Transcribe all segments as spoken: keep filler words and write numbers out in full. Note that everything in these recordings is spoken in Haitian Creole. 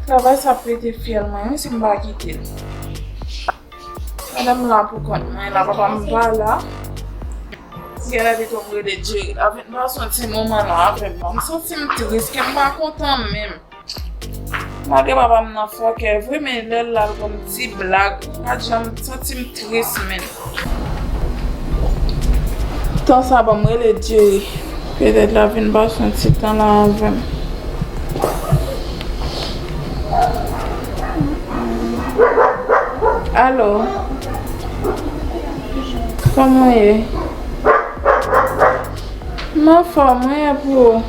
Travay sa ap pete fyèl mwen, wi, si m pa kite l. Madanm la pou kont mwen la, papa m pa la. Gen lè pito m rele Jerry la vin pase yon ti moman la avè m. M santi m tris, kè m pa kontan menm. Malgre papa m nan fòkè vre, men lè l la l konn ti blag. Ou pa janm santi m tris menm. Tan sa ban m rele Jerry. Petèt l ap vin pase yon ti tan la avè m. Alo. Kòman w ye? M anfòm, wi, e pou ou?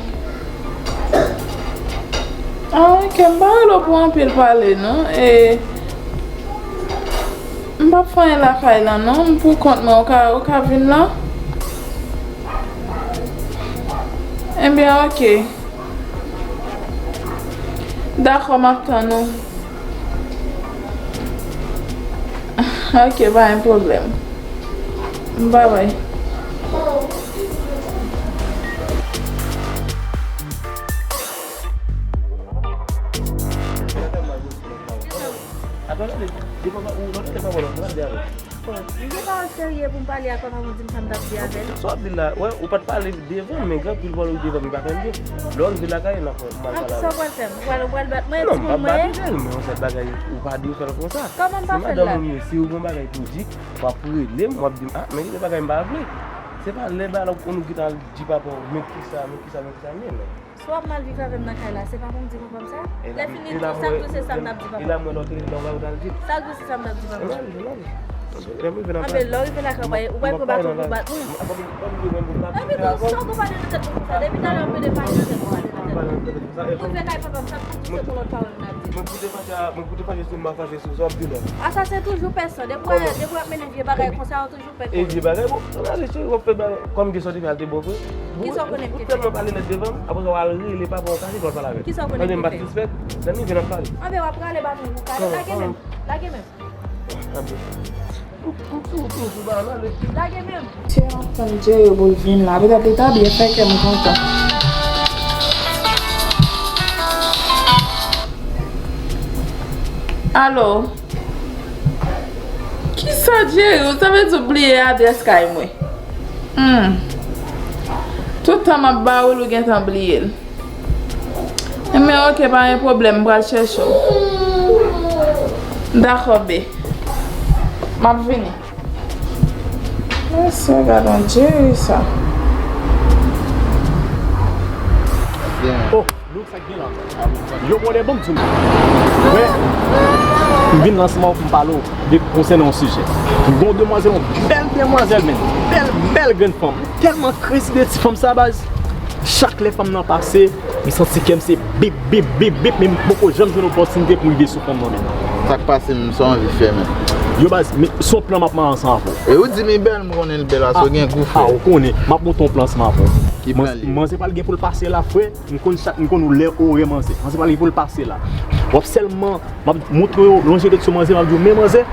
Ah, ok, m pa rele w pou anpil pale, non. E, m p ap fè anyen lakay la, non. M pou kont mwen, ou ka, ou ka vin la? Ebyen, ok. Dakò, m ap tann ou. Ok, pa gen pwoblèm. Babay. M gen pawòl serye pou m pale ak papa m, di m sa m t ap di avè l. Sa w ap di la, wè, ou pa t pale devan m, men gen anpil pawòl ou devan m, m pa konn di. Lè w rive lakay, n ap mal pale avè w. Sa w pral fè m? Ou pral, ou pral bat mwen, timoun mwen? Non, m p ap bat ou, men yon sèl bagay, ou pa dwe fè l konsa. Kòman m pa fè l la? Se madanm ou m ye, si ou gen yon bagay pou w di, w ap rele m, w ap di m, ah, men gen de bagay m pa vle. Se pa lè bagay la, ou konn ou gentan al di papa w, men kisa, men kisa, men kisa, men non. Si w ap mal viv avè m nan kay la, se pa pou m di papa m sa? Lè fini, sa m dwe se sa m t ap di papa m. E la mwen lòt lè w va ou t al di. Sa l dwe se sa m t ap di papa m. Anben, lè w rive lakay ou, ou pa pran baton pou bat mwen. Epi tou, sa w gon pale nan tèt mwen konsa? Depi talè w plede pale nan tèt mwen, pale nan tèt mwen. Ou rive kay papa m, sa m ap di se pou lòt pawòl m ap di. Mwen pou te fache, mwen pou te fache sou m, m ap fache sou sa w ap di la. A sa se toujou pèsonn. Depi w, depi w ap mennen vye bagay konsa, w toujou E vye bagay, bon, gade cheri, w ap fè bagay, kòm gen sa w te fè a, l te bon vre. Kisa w konnen m te fè? Ou tèlman pale nèt devan m, apre sa w al rele papa w kache pou w al pale avè l. Kisa w konnen m te fè? Lè m rive n ap pale. Anben w ap rale baton pou w kale. Lage men m. Lage men m. Anben. Ou, ou, ou, ou, ou ba l ale. Lage men m. Ti an tann Jerry pou l vin la, petèt li ta byen fè kè m kontan. Alo. Kisa Jerry, ou ta vle di w bliye adrès kay mwen? Hmm. Tout tan m ap ba ou l, ou gentan bliye l. Enben, ok, pa gen pwoblèm, m pral chèche w. Dakò, be. M ap vini. Mesye, gad yon Jerry sa. Oh, look sa k gen la. Yo, mwen, bon, m di w. Mwen, m vin la ansanm avè w pou m pale w de konsènan yon sijè. M gen yon demwazèl, yon bèl demwazèl, men bèl, bèl grenn fanm. Tèlman krezi de ti fanm sa, baz. Chak lè fanm nan pase, m santi kè m se bip, bip, bip, bip, men m poko janm jwenn opòtinite pou m rive sou fanm nan, men. Sa k pase menm, sa w anvi fè menm? Yo, baz, men se yon plan m ap mare ansanm avè w. E ou di m li bèl, m konnen l bèl, paske w gen gou, frè. Ah, ou konnen. M ap monte yon plan ansanm avè w. Ki plan li ye? Manzè pral gen pou l pase la, frè. M konn chak, m konn ou lè orè manzè. Manzè pral gen pou l pase la. W ap sèlman, m ap montre w, lonje dwèt sou manzè, m ap di w, men manzè.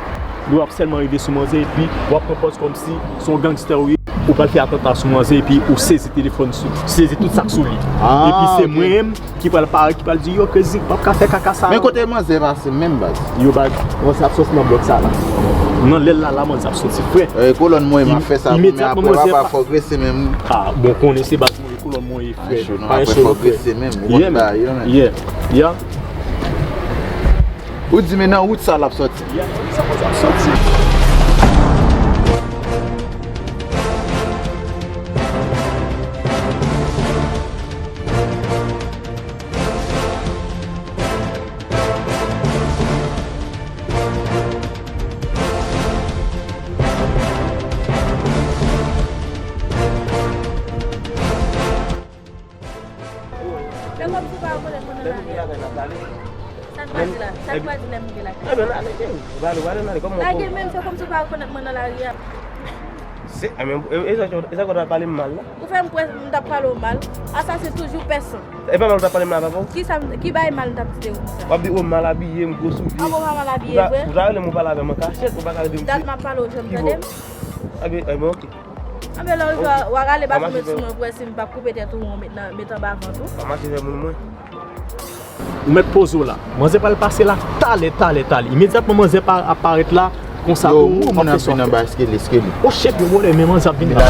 Yo, w ap sèlman rive sou manzè, epi w ap pran pòz kòmsi se yon gangstè ou ye. Ou pral fè atanta sou manzè, epi ou sezi telefòn sou, sezi tout sa k sou li. Ah, ok. Epi se mwen menm ki pral pare, ki pral di, yo, Crazy, p ap ka fè kaka sa non. Men kote manzè pase menm, baz? Yo, baz, manzè ap soti nan blòk sa la. Nan lè l la, la, manzè ap soti, frè. Eh, kolòn mwen, m ap fè sa pou mwen apre, papa, fòk rese menm. Ah, bon, konnen se baz mwen, kolòn mwen ye, frè. Pa gen cho non, frè. Fòk rese menm, ou konn bagay yo, men. Yeah, yeah. Ou di men nan wout sa l ap soti? Yeah, sa konsa ap soti. Fè kòmsi w pa rekonèt mwen nan lari a. Sa n pral di la? Sa n pral di lè m rive lakay? Ebyen, n ale, men. Ou pale, ou pale, n ale. Kòman w... Lage men m, fè kòmsi w pa rekonèt mwen nan lari a. Se, ebyen, e, e sa, e sa w ta pale m mal la? Ou fè m kwè m t ap pale w mal. A sa se toujou pèsonn. E pa mal ou t ap pale m la, papa w? Ki sa m, ki bagay mal m t ap di de ou konsa? W ap di, o, m mal abiye, m gwo soulye. A bon, m pa mal abiye vre? Ou ta, ou ta rele m ou pale avè m an kachèt, ou pa ka rele m. Dat m ap pale w, janm tande m? Ebyen, ebyen, ok. Anben lè w rive, w a rale baton met sou mwen pou wè si m p ap koupe tèt ou, ou met nan, met anba vant ou. Pa mache fè moun mwen. Ou mèt poze w la. Manzè pral pase la talè, talè, talè. Imedyatman manzè pa ap parèt la, konsa tou, w ap fè sa w ap fè. Yo, moun ap vin anba eskele, eskele. O shit, yo vòlè, men manzè ap vin la.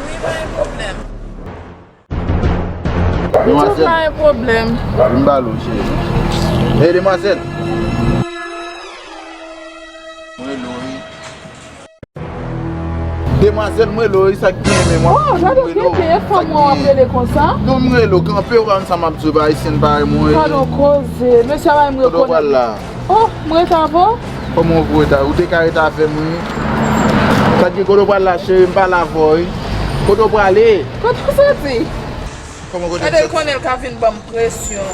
Wi, pa gen pwoblèm. Demwazèl. Sa pa gen pwoblèm. Vin ba l, cheri. Hey, demwazèl. Mwen lori. Demwazèl, m rele w, sa k gen, men mwen. Oh, gade kete fanm mwen w ap rele konsa. Non, m rele w, kanpe, ou pa konn sa m ap di w, pa ayisyen parèy mwen. Gadon koze, mesye a bay m rekonèt. Kote w pral la? Oh, m rete avè w? Kòman w rete? Ou te ka rete avè m, wi. Sa k gen, kote w pral la, cheri, m pale avè w, wi. Kote w prale? Kote w soti? Kòman kote m soti? Gade, l konnen l ka vin ban m presyon.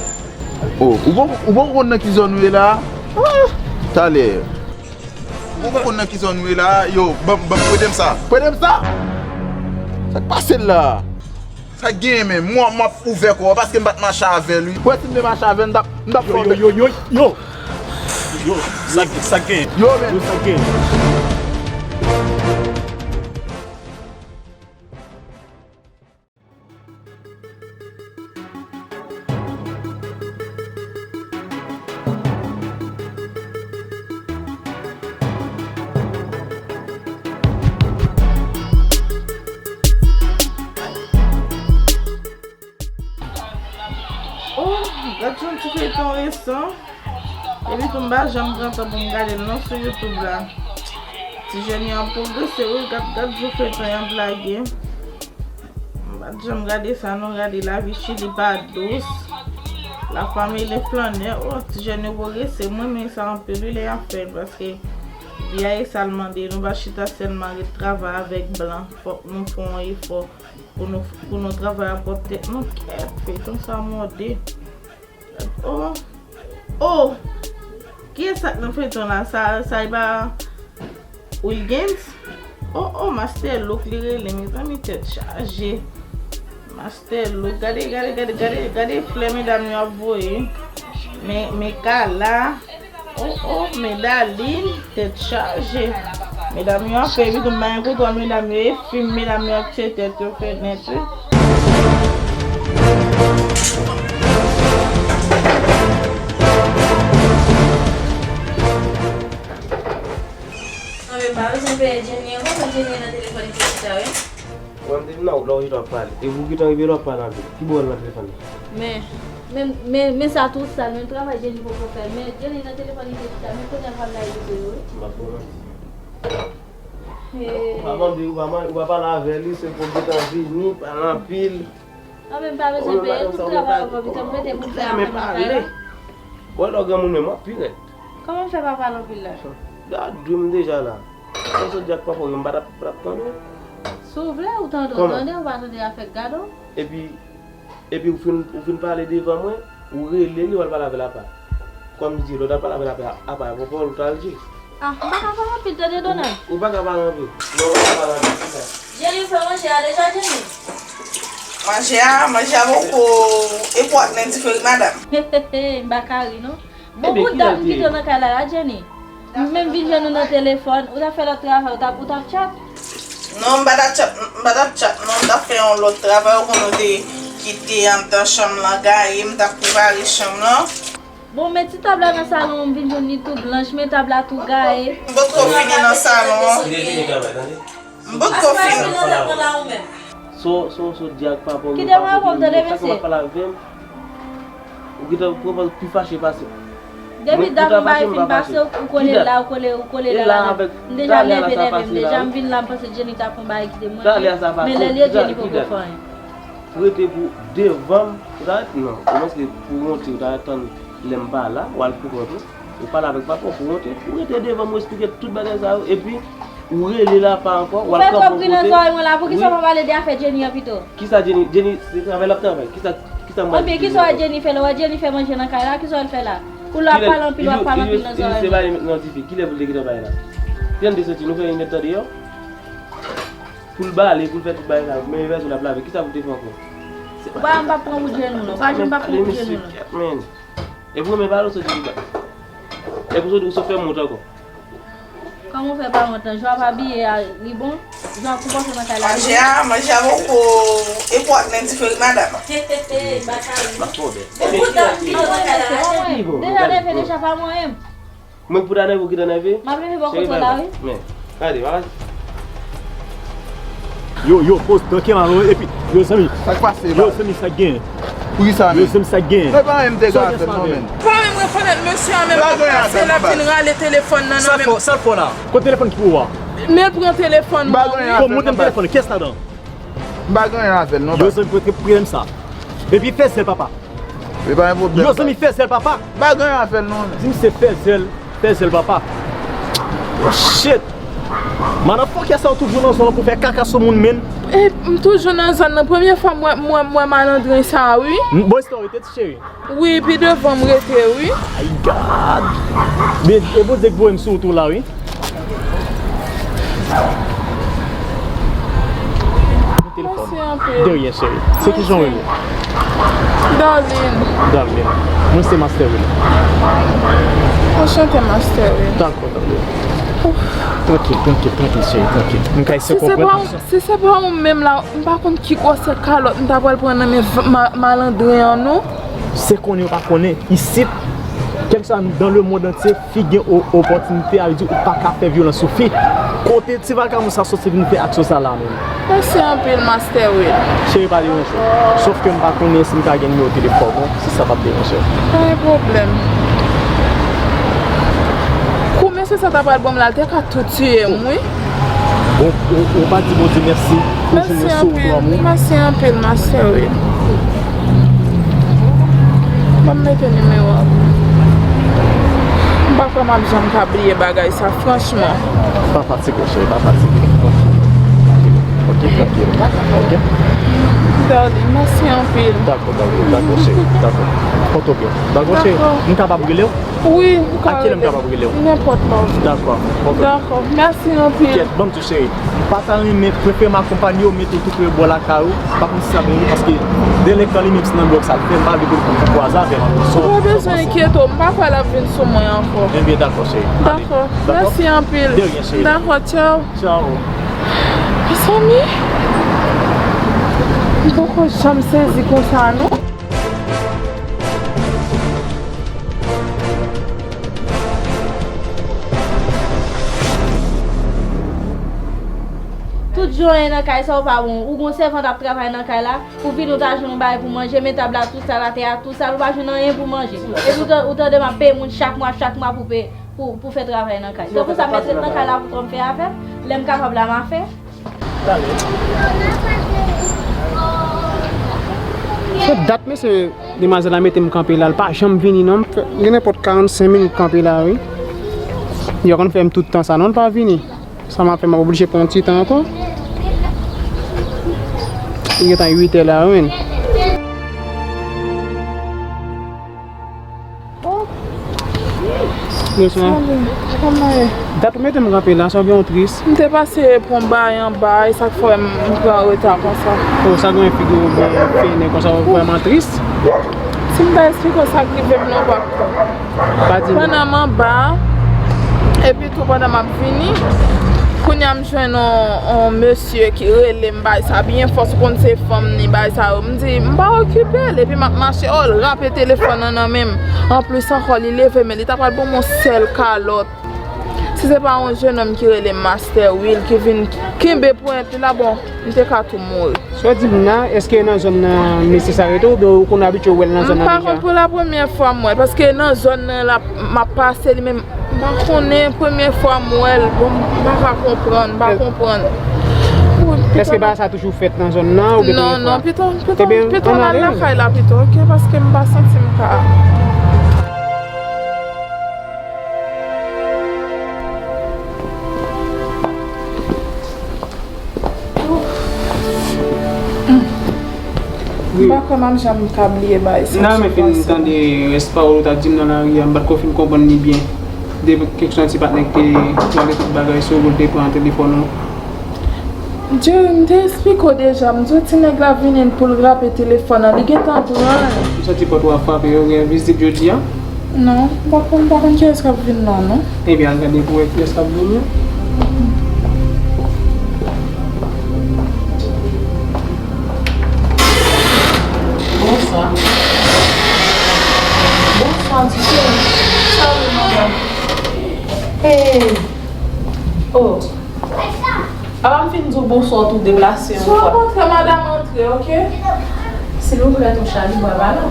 Oh, ou poko, ou poko konn nan ki zòn ou ye la? Ah, talè. Ou poko konn nan ki zòn ou ye la? Yo, ban, ban, prete m sa. Prete m sa? Sa k pase l la? Sa k genyen menm? Mwen, m ap ouvè kò paske m pa t mache avè l, wi. Ou wè si m te mache avè l, m t ap, m t ap fè w bèk. Yo, yo, yo, yo, yo. Yo, sa, sa k genyen? Yo, men. Yo, sa k genyen? Oh, gad yon ti feyton resan. Epi tou m pa janm pran tan pou m gade l non sou YouTube la. Ti jèn yo ap pwogrese wi, gad, gad jan feyton y ap lage. M pa t janm gade sa non, gade lavi Chili pa dous. La famille les flâneurs, oh, ti jèn yo pwogrese, m renmen sa anpil wi lè y ap fè l paske vi a e sa l mande, nou pa chita sèlman ret travay avèk blan, fòk nou fè yon efò. Pou nou, pou nou travay a pwòp tèt nou, kèt, feyton sa mòde. Oh, oh, kiyès sa k nan feyton la? Sa, sa e pa Wilgens? Oh, oh, Master Look li rele, mezanmi, tèt chaje. Master Look, gade, gade, gade, gade, gade flè medam yo ap voye. Men, men Kala. Oh, oh, men Darline, tèt chaje. Medam yo ap fè, epi tou m pa gen kontwòl medam yo, e fim medam yo ap tiye tèt yo fè nèt, wi. Anben, m pa bezwen peye Jenny ankò, men Jenny nan telefòn li te chita, wi. Mwen, m te vin nan wout la, ou gentan ap pale. Epi ou gentan rive la, w ap pale anpil. Ki bò w al nan telefòn nan? Men, men, men, men sa tou sal, menm travay Jenny poko fè l. Men Jenny nan telefòn li te chita, men kounye a l pral lage videyo, wi. M ap pran manti. Ou pa mande, ou pa man-, ou pa pale avè li, se pou l gentan vini, pale anpil. Anben, m pa bezwen peye, tout travay ankò, pito m rete pou m fè afè m nan kay la. Bon, lè w granmoun menm, w ap pi rèd. Kòman m fè pa pale anpil la? Gad, dwe m deja la. Mwen sot di ak papa w, m pa t ap, pa t ap tande w. Si w vle, ou tande, w tande, ou pa tande, afè k gade w. Epi, epi ou fin, ou fin pale devan mwen, ou rele li, w al pale avè l apa. Kòm di, lè w t al pale avè l apa, apa, papa w, ou t al di. Ah, m pa ka pale anpil, tande, Donald. Ou, ou pa ka pale anpil. Non, ou pa ka pale anpil, se sa. Jenny, ou fè manje a deja, Jenny? Manje a, manje a poko, e pou ak nan dife wi, madanm. M pa ka ri, non. Bon, bouda m kite w nan kay la, la, Jenny. M menm vin jwenn ou nan telefòn, ou t ap fè lòt travay, ou t ap, ou t ap chat? Non, m pa t ap chat, m pa t ap chat, non, m t ap fè yon lòt travay, ou konn ou te kite anndan chanm lan gaye, m t ap prepare chanm lan. Bon, men ti tab la nan salon an, m vin jwenn li tou blanch, men tab la tou gaye. M potko fini nan salon an. Li te fini travay, tande. M potko fini. Sa w, sa w sot di ak papa w yo pa pote m, sa k ap pale avè m? Ou gentan pran pi fache pase m. Depi dat m bay fin pase, ou kole la, ou kole, ou kole la. M deja nève, nève m deja, m vin la, m panse Jenny ta pran bagay kite mwen. Men lè l ye Jenny poko fè anyen. Ou rete pou devan m, ou ta ret, non, ou panse pou wonte, ou ta ret tann lè m pa la, w al pou kont ou. Ou pale avèk papa w pou wonte. Ou rete devan m, ou esplike tout bagay sa yo, epi ou rele la pa ankò, w al kanpe yon kote. Ou fè kòb ri nan zòrèy mwen la, poukisa w pa pale de afè Jenny an pito? Kisa Jenny, Jenny, se travay l ap travay. Kisa, kisa m pral di Jenny ankò? Ebyen, kisa w wè Jenny fè la? W wè Jenny fè manje nan kay la, kisa w wè l fè la? Ou la pale anpil, w ap pale anpil nan zòrèy mwen. Li se bale nan dife. Kilè pou l te gentan bale la? Kilè n te soti? Nou fè inèdtan deyò? Pou l bale, pou l fè tout bagay sa yo. Men vèso l ap lave. Kisa pou l te fè ankò? Ou pa, m p ap pran wout jenou non. Pa janm p ap pran wout jenou non. Men, men. E pou mwen pale w soti li ba. E pou soti ou sot fè m wont ankò. Kòman w fè pa wont lan? Jan w ap abiye a, li bon? Jan w konpòte nan kay la, li bon? Manje a, manje a poko epwat nan diferi madanm. He, he, he, baka wi. M ap fè w bèl. Epi kòman w fè se pa mwen? Deja nève, deja pa mwen menm. Mwen pou ta nève ou ki ta nève? M ap leve bò kote w la wi. Men, gade, wala. Yo, yo, poz, tranke malon, epi, yo, zanmi. Sa k pase, yo, zanmi, sa k gen? Pou ki sa, men? Yo, zanmi, sa k gen? Mwen pa menm te gen afè non, men. Pa menm rekonèt mesye a, men m ap panse l ap vin rale telefòn nan nan men m. Sa l fè w la? Kote telefòn ki pou ou a? Men l pran telefòn mwen, wi. Bon, montre m telefòn, kiyès ladan? M pa gen anyen avè l non, baz. Yo, zanmi, prete, prete m sa. Epi fè zèl papa. Li pa gen pwoblèm. Yo, zanmi, fè zèl papa. M pa gen anyen avè l non. Di misye fè zèl, fè zèl papa. Shit. Madan fòkè sa yo toujou nan zòn nan pou fè kaka sou moun, men. E, m toujou nan zòn nan. Premye fwa m wè, m wè, m wè malandren sa a, wi. Bon, story, te ti cheri. Wi, pi devan m rete, wi. Ay, gad. Men, e Bondye k voye m sou wout ou la, wi. Mèsi anpil. De rien, cheri. Se ki jan w rele? Darline. Darline. Mwen se Master Will. Anchante, Master Will. Dakò, dakò. Trankil, trankil, trankil, cheri, trankil. M ka eseye konprann. Si se pa ou, si se pa ou menm la, m pa konn ki gwosè kalòt m ta pral pran nan men v-, ma-, malandren an, non. Se konnen ou pa konnen, isit, kèlkeswa dan le mond antye, fi gen o-, opòtinite, sa vle di ou pa ka fè vyolans sou fi. Kote ti vakabon sa soti vin fè aksyon sa la menm? Mèsi anpil, Master Will. Cheri, pa deranje w. Sòf ke m pa konnen si m ka gen nimewo telefòn ou, si sa p ap deranje w. Pa gen pwoblèm. Kou mesye sa ta pral ban m la, l te ka tou tiye m, wi. Bon, ou, ou pa di Bondye mèsi pou jounen sou ou, mon amour? Mèsi anpil, Master Will. Ban m mete nimewo a pou ou. M pa kwè m ap janm ka bliye bagay sa, franchman. Pa fatige, cheri, pa fatige. Ok, ok, trankil. Ok? Darling, mèsi anpil. Dakò, dakò, dakò, cheri, dakò. Pòte w byen. Dakò, cheri? Dakò. M kapab rele w? Wi, ou ka rele. A kilè m kapab rele w? Nenpòt lè w vle. Dakò, ok. Dakò, mèsi anpil. Kèt, ban m di w, cheri. M pa ta renmen, prefere m akonpanye w, mete w tou pre bò lakay ou. Pa konn si sa byen, paske dènye kan li menm se nan dwòg sa l fè, m pa vle pou l pran kwaze avè m ankò. Ou pa bezwen enkyete w, m pa kwè l ap vin sou mwen ankò. Ebyen, dakò, cheri. Dakò. Mèsi anpil. De rien, cheri. Dakò, tchaw. Tchaw. Mezanmi, m poko janm sezi konsa, non. Tout jan w ye nan kay sa, ou pa bon. Ou gon sèvant ap travay nan kay la, ou vini, ou ta jwenn yon bagay pou manje, men tab la tou sal, atè a tou sal, ou pa jwenn anyen pou manje. Epi ou tan-, ou tande m ap peye moun chak mwa, chak mwa pou peye, pou, pou fè travay nan kay. Tankou sa, mèt ret nan kay la pou kòm fè avè m. Lè m kapab la, m a fè. Fè dat mesye demwazèl la mete m kanpe la, l pa janm vini non. M fè, gen nenpòt karannsenk minit kanpe la, wi. Yo konn fè m tout tan sa non, l pa vini. Sa m ap fè, m ap oblije pran yon ti tan ankò. Li gentan uit è la, wi, menn. Oh. Doucement. Salut. Kòman ye? Dat ou mete m kanpe la, sa w gen w tris? M te pase pran bagay anba, e sa k fè m pran reta konsa. Oh, sa gen figi w byen fennen konsa, w vrèman tris. Si m ta esplike w sa k rive m nan, w p ap konprann. Pa di m. Pandan m anba, epi tou pandan m ap vini, kounye a m jwenn yon, yon mesye ki rele m, bay sa byen fò, si w konn se fanm ni bay sa yo. M di, m pa okipe l, epi m ap mache, oh, l rape telefòn nan nan men m. Anplis ankò, li leve men li ta pral ban m yon sèl kalòt. Si se pa yon jennonm ki rele Master Will ki vin kenbe ponyèt li la, bon, m te ka tou mouri. Sa w di m nan, èske nan zòn nan mesye sa rete oubyen ou konn abitye wè l nan zòn nan deja? M pa konn, pou la premyè fwa m wè l, paske nan zòn nan l ap, m ap pase li menm, m pa konnen, premyè fwa m wè l, bon, m pa ka konprann, m pa konprann. Èske bagay sa toujou fèt nan zòn nan oubyen premye fwa? Non, non, pito, pito, pito m al lakay la pito, ok, paske m pa santi m ka. M pa kwè m ap janm ka bliye bagay sa. Nan, men fin tande rès pawòl ou ta di m nan lari a, m pa t ko fin konprann li byen. De kesyon ti patnè ki te rale tout bagay sou ou, te pran telefòn ou. Jerry, m te eksplike w deja, m di w ti nèg la vini pou l rape telefòn nan, li gentan pran l. M santi pòt ou ap frape, yo gen vizit jodi a? Non, m pa konn, m pa konn kiyès k ap vin la, non. Ebyen, al gade pou wè kiyès k ap vini. Bonswa. Bonswa, ti cheri. Salut, madame. Hey. Oh. Apa m fin di w bonswa, w tou deplase yon fwa. Si w rankontre madanm, antre, oke? Silvouplè, ton chal li bwa ba la.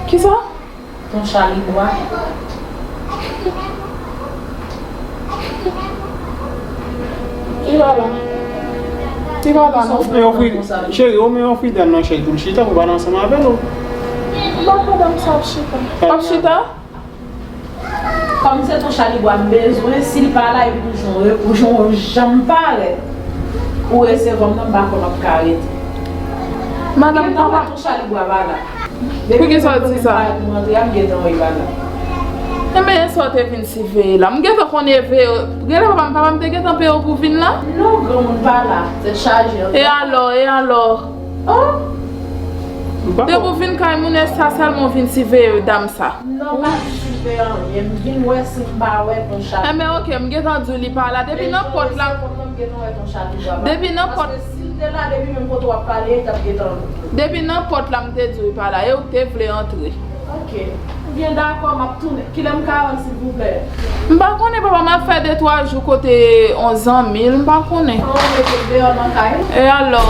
Kisa? Ton chal li bwa. Li pa la. Li pa la, non. Men yon fi, cheri, ou men yon fi dan nan chèz pou l chita, pou pale ansanm avè l, ou. M pa kwè dam sa ap chita. W ap chita? Kòm se ton chal li bwa m bezwen, si l pa la, epi pou jan w, pou jan w janm parèt, ou resevwa m nan, m pa kwè m ap ka rete. Madanm, gentan wè ton chal li bwa pa la. Depi mwen kote m parèt pou m rantre a, m gentan wè l pa la. Enben, e sa w te vin siveye la? M gentan konnen veye, genlè papa m, papa m te gentan peye w pou w vin la? Non, granmoun pa la, tèt chaje anpil. E alò, e alò? Oh! Depi w vin kay moun, e sa sèlman w vin siveye dam sa? Non, m pa vin siveye anyen. M vin wè si m pa wè ton chal. Enben, oke, m gentan di w li pa la. Depi nan pòt la. Depi nan pòt. Paske si l te la, depi menm kote w ap pale, l t ap gentan. Depi nan pòt la, m te di w li pa la. E ou te vle antre. Oke. Ebyen, dakò, m ap tounen. Kilè m ka rann, silvouplè? M pa konnen, papa m ap fè de twa jou kote yon zanmi l, m pa konnen. An, ou mete l deyò nan kay? E alò?